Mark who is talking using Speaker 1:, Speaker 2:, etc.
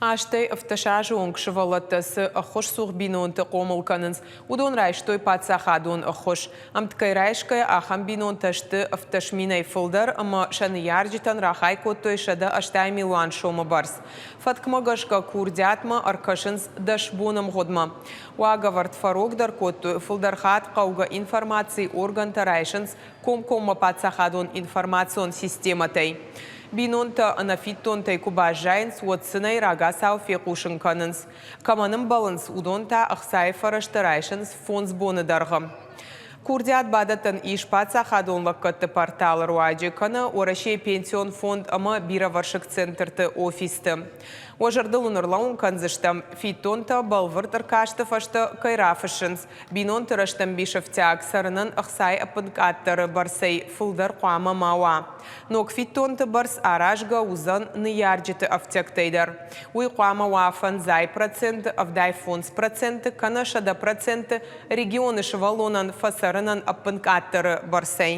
Speaker 1: Азтӕй 17 азы онг сывӕллӕттӕ цы ӕххуысцух бинонты хъомыл кӕнынц, уыдон райстой паддзахадон ӕххуыс. Ӕмткӕй райсгӕйӕ, ахӕм бинонтӕ сты 17 минӕй фылдӕр ӕмӕ сӕ ныййарджытӕн рахай кодтой 180 милуан сомы бӕрц. Фӕткмӕ гӕсгӕ курдиатмӕ ӕркӕсынц 10 боны мгъуыдмӕ. Уагӕвӕрд фӕрогдӕр кодтой, фылдӕр хатт хъӕугӕ информаци органтӕ райсынц комкоммӕ паддзахадон информацион системӕтӕй. Бинонтӕ ӕнӕфиддонтӕй куы баззайынц, уӕд сын ӕй рагацау фехъусын кӕнынц. Кӕмӕн ӕмбӕлынц, уыдон та ӕхцайы фӕрӕзтӕ райсынц фондз боны дӕргъы. Курдиат бадӕттӕн ис паддзахадон лӕггӕдты порталы руаджы кӕнӕ Уӕрӕсейы пенсион фонд ӕмӕ бирӕвӕрсыг центрты офисты. Уӕ зӕрдыл уын ӕрлӕууын кӕндзыстӕм, фиддонтӕ бӕлвырд ӕркасты фӕстӕ кӕй рафыссынц, Бинонты рӕстӕмбис ӕфтиаг цӕрынӕн ӕхцайы ӕппынкъаддӕры бӕрцӕй фылдӕр хъуамӕ ма уа. Ног фиддонты бӕрц аразгӕ уыдзӕн ныййарджыты ӕфтиӕгтӕй дӕр. Уый хъуамӕ уа 50%, 75% кӕнӕ 100% регионы сывӕллонӕн фӕцӕрынӕн ӕппынкъаддӕры бӕрцӕй.